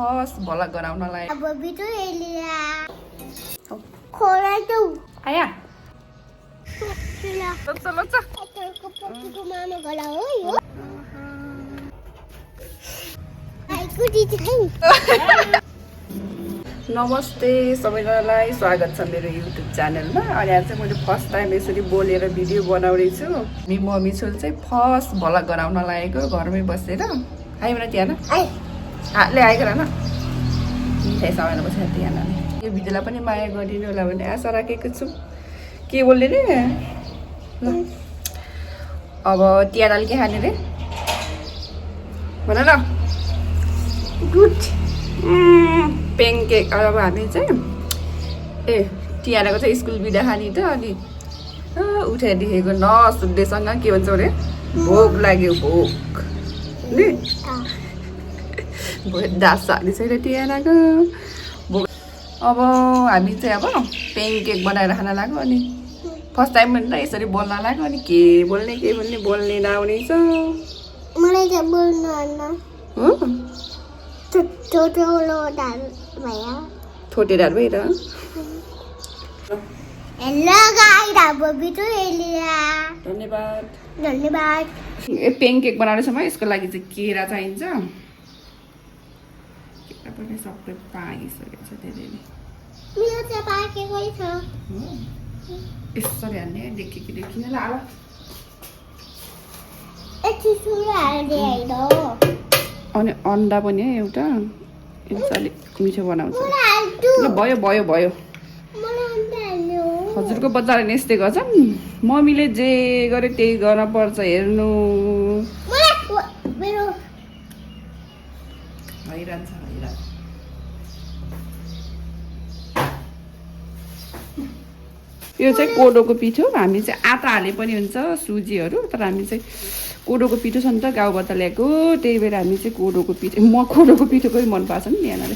हस् भला गराउनलाई अब बिटो एलिया खोरा त आया ल चल चल को पप्पीको मामा गला हो यो आइको दिदी नमस्ते सबैजनालाई स्वागत छ मेरो युट्युब च्यानलमा। अनि आज चाहिँ मैले फर्स्ट टाइम यसरी बोलेर भिडियो बनाउँदैछु। हामी मम्मी छोरी चाहिँ फर्स्ट भला गराउन लागेको घरमै बसेर। आइ मलाई त्यहाँ ले आइगर न मिठाई समाएर बसेर त्यहाँ यो भिडियोलाई पनि माया गरिदिनु होला भन्ने आशा राखेको छु। के बोल्ने रे ल अब तिहारले के खाने रे भन न। Good pancake. अब हामी चाहिँ तिहारको चाहिँ स्कुल बिदा खाने त अनि उठाइदिएको नसुन्दैसँग के भन्छ अरे भोक लाग्यो भोक नि दास हाल्ने छैन तिहारको भोक। अब हामी चाहिँ अब पेनकेक बनाएर खान लाग्यो। अनि फर्स्ट टाइम पनि यसरी बोल्न लाग्यो। अनि के बोल्ने नआउने छ मलाई त बोल्नु आउन हो छोटो डाल भया छोटे डाल भएर। हेलो गाइस अब बिटो एलिया धन्यवाद। पेनकेक बनाउने समय यसको लागि चाहिँ केरा चाहिन्छ। केरा पनि सबै पाकिसकेको छ धेरै नै। मेरो चाहिँ पाकेकै छ यसरी हाल्ने देखिन ल अब यति सुरु हाल्दै हैन अनि अन्डा पनि है एउटा अलिक मिठो बनाउँछ। मलाई हाल्छु ल भयो मलाई अन्डा हाल्नु हजुरको बच्चाले यस्तै गर्छन्। मम्मीले जे गरे त्यही गर्न पर्छ हेर्नु। मलाई मेरो हैरान छ हैरान। यो चाहिँ कोदोको पिठो। हामी चाहिँ आटा हाले पनि हुन्छ सुजीहरू, तर हामी चाहिँ कोदोको पिठो छ नि त गाउँबाट ल्याएको, त्यही भएर हामी चाहिँ कोदोको पिठो कोदोको पिठोकै मन पर्छ नि यहाँनिर।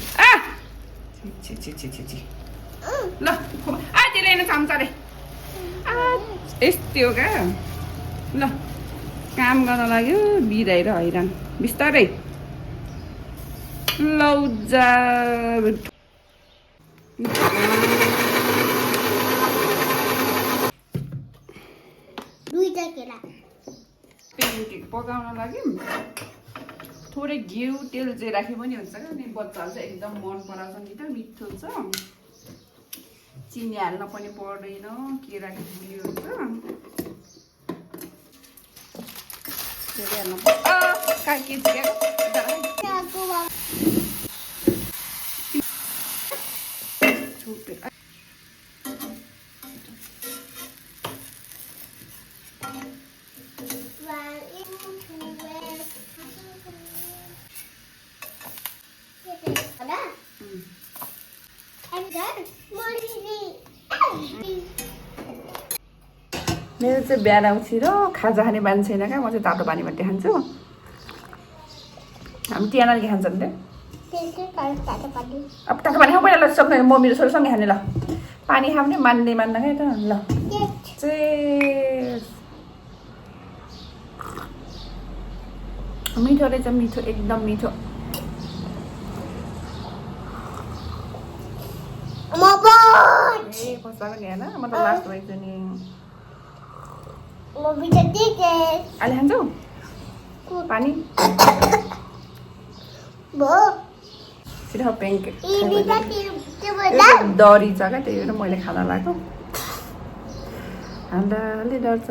ल त्यसले हेर्नु चम्चाले यस्तै हो क्या। ल काम गर्न लाग्यो बिराइ र हैरान बिस्तारै लौजा दुईटा केला पेनकेक पकाउन लागि थोरै घिउ तेल चाहिँ राखे पनि हुन्छ क्या। अनि बच्चाहरू चाहिँ एकदम मन पराउँछ नि त मिठो छ। चिनी हाल्न पनि पर्दैन केरा घिउ हुन्छ धेरै हाल्नु मेरो चाहिँ बिहान आउँछ र खाजा खाने बानी छैन क्या। म चाहिँ तातो पानी मात्रै खान्छु। हामी तिहारले के खान्छन् रे अब तातो पानी खाऊ पहिला। ल सक्दैन म मेरो छोरीसँगै खाने। ल पानी खाउने मान्दैन क्या त। ल चाहिँ मिठो रहेछ मिठो एकदम मिठो। ए फसाएको नि होइन म त लास्ट भइसक्यो नि। अहिले खान्छौ पानी सिधा पेनकेक डरी छ क्या, त्यही भएर मैले खाना लाग्यो। हाल्दाले डर्छ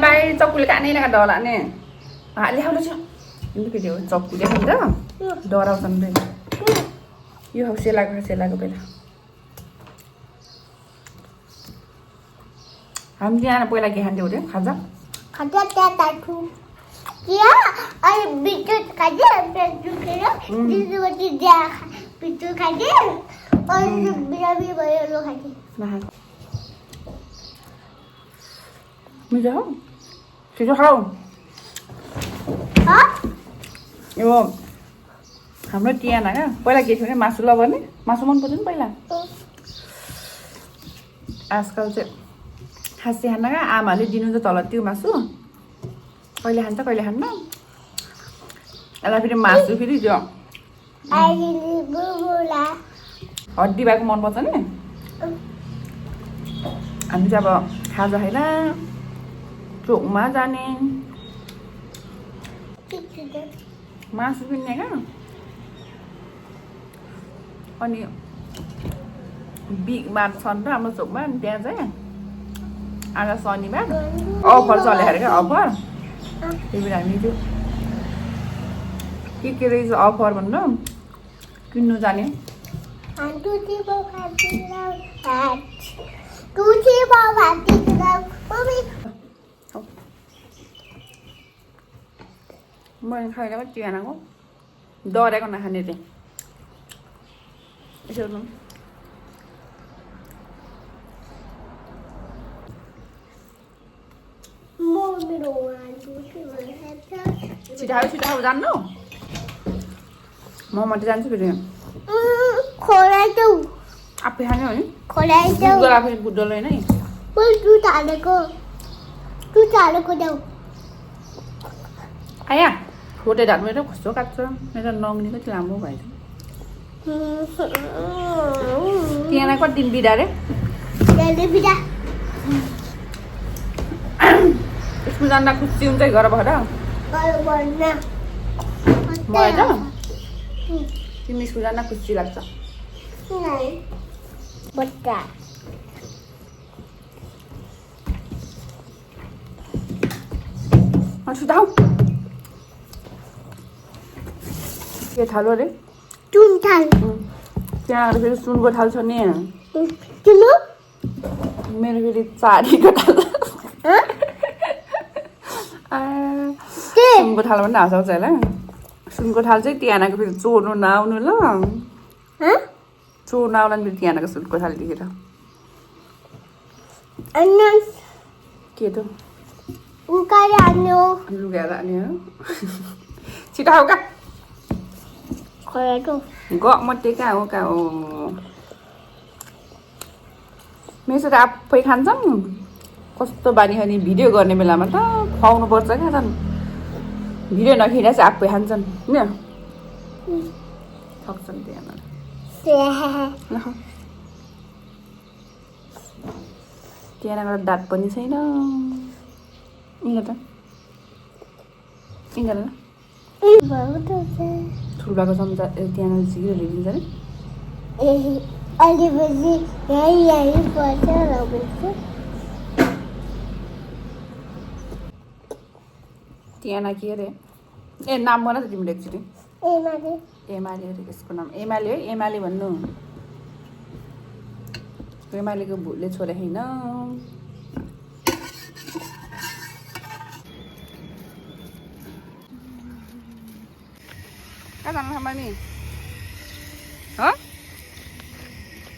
भाइ चक्कुले कानै डरा नि ल्याउनु छ केटी हो चक्कुले खान्छ डराउँछन् रे। यो हौ सेलाको पहिला हामी यहाँ पहिला के खान्थ्यौँ अरे खाजा मिठो हौ छिटो खाऊ। यो हाम्रो तिहार क्या पहिला के थियो भने मासु ल भने मासु मन पर्छ नि पहिला। आजकल चाहिँ खासी खान्न क्या आमाले दिनु त तल त्यो मासु कहिले खान्छ कहिले खान्न यसलाई फेरि मासु फेरि त्यो हड्डी भएको मनपर्छ नि हामी चाहिँ अब खाजा खाएर चोकमा जाने मासु किन्ने क्या अनि बिग मार्ट छ नि त हाम्रो चोकमा अनि त्यहाँ चाहिँ आज शनिबार अफर चलेको अरे क्या अफर त्यही भएर हामी त्यो के रहेछ अफर भन्नु किन्नु जाने मैले खाइरहेको चियानाको डरेको नखाने चाहिँ यसो छिटाउ जान्नु म मात्रै जान्छु फेरि आफै खाने हो नि फेरि बुद्धले नै आया छोटे ढाड मेरो कस्तो काट्छ मेरो नङ्नी कति लामो भएछ त्यहाँ कति दिन बिदा रे स्कुल जाँदा खुसी हुन्छ घर भएर मलाई त तिमी स्कुल जाँदा खुसी लाग्छ सुताउ के थालो अरे त्यहाँ फेरि सुनको थाल छ नि मेरो फेरि चारीको थाल सुनको थाल भन्दा हाँस आउँछ होला सुनको थाल चाहिँ तिहानको फेरि चोर्नु नआउनु ल चोर्नु आउला नि फेरि तिहानको सुनको थाल देखेर के त लुगाएर हाल्ने हो छिटो आऊ का ग मटे कहाँ हो मेसो त आफै खान्छन् कस्तो बानी खाने भिडियो गर्ने बेलामा त खुवाउनु पर्छ क्या झन् भिडियो नखिँदा चाहिँ आफै खान्छन् नि थक्छन् त्यहाँ त्यहाँबाट दाँत पनि छैन ठुल्बाको चम्चा त्यहाँ झिरो ल्याइदिन्छ त्यहाँ के अरे ए नाम भन त तिमीले एकचोटि एमाले अरे यसको नाम एमाले है एमाले भन्नु एमालेको भुलले छोरे होइन कहाँ जानु खामानी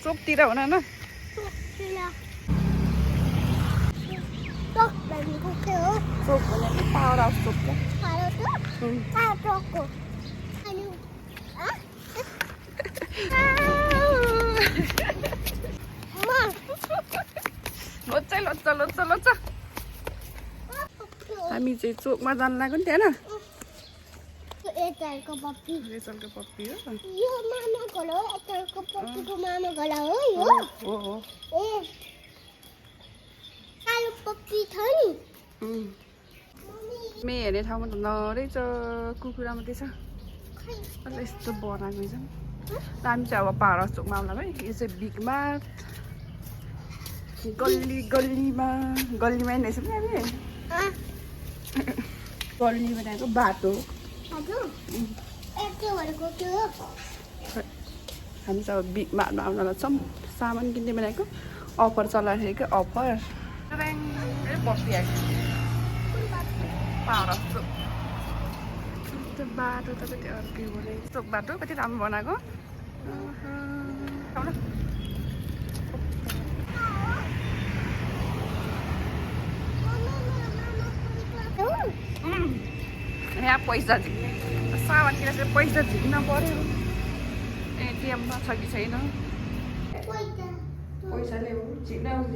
चोकतिर हुन न चोक भनेको पावर हाउस चोक लोच्चा हामी चाहिँ चोकमा जानु लाग्यो नि त्यहाँ यताको पप्पी हो यो मामा गला हो यताको पप्पीको मामा गला हो यो हो ए कालो पप्पी छ नि मे हेर्ने ठाउँमा त नरहेछ कुखुरा मात्रै छ अन्त यस्तो बनाएको छ हामी चाहिँ अब पाहाड चोकमा आउँला है यो चाहिँ बिग मार्ट गल्लीमा नै रहेछ नि हामी गल्ली बनाएको बाटो हामी चाहिँ अब बिग मार्टमा आउन लाग्छौँ सामान किन्ने बनाएको अफर चलाइरहेको अफर बाटो त कति अर्कै हो चोक बाटो कति राम्रो बनाएको यहाँ पैसा झिक्ने सामान किनेर चाहिँ पैसा झिक्न पर्यो एटिएममा छ कि छैन पैसाले झिक्न आउँछ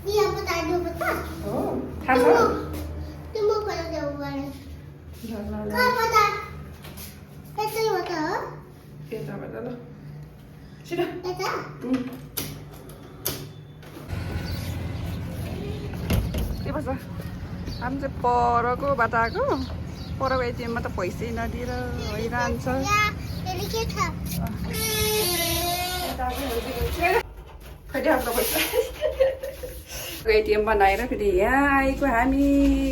Dia peta dua peta. हो थाहा छ Tunggu kalau dia balik. ल ल ल Kau peta. Peta peta. यताबाट ल छिटो Peta. के भन्छ हामी चाहिँ परको बाटो आएको परको एटिएममा त पैसै नदिएर हैरान छ Ya, jadi kita. फेरि आफ्नो पैसा एटिएम बनाएर फेरि यहाँ आएको हामी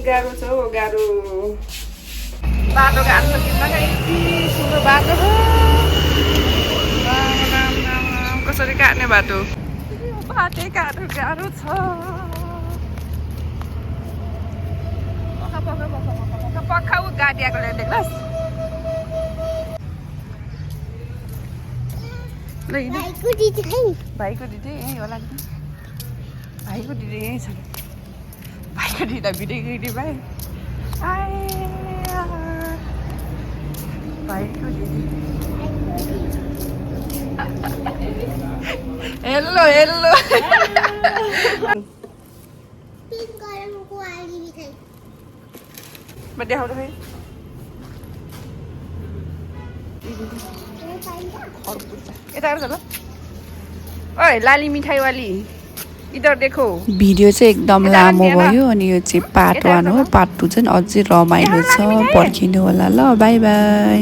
गाह्रो छ हौ गाह्रो बाटो गाह्रो छ तिमीलाई यति ठुलो बाटो छ राम राम राम राम कसरी काट्ने बाटो बाटै गाह्रो गाह्रो छ पक्का ऊ गाडी आएको देख्लास् ल हिँड Baikku di sini. भाइको दिदी यहीँ होला नि भाइको दिदी यहीँ छ भाइको दिदी त भिडियो भाइ भाइको दिदी hello hello Pink kalau aku lagi di sini. देखाउँदा फेरि यता हेर्छ ल ओइ लाली मिठाईवाली इधर देखो भिडियो चाहिँ एकदम लामो भयो अनि यो चाहिँ पार्ट 1 हो पार्ट 2 चाहिँ अझै रमाइलो छ पर्खिनु होला ल बाई बाई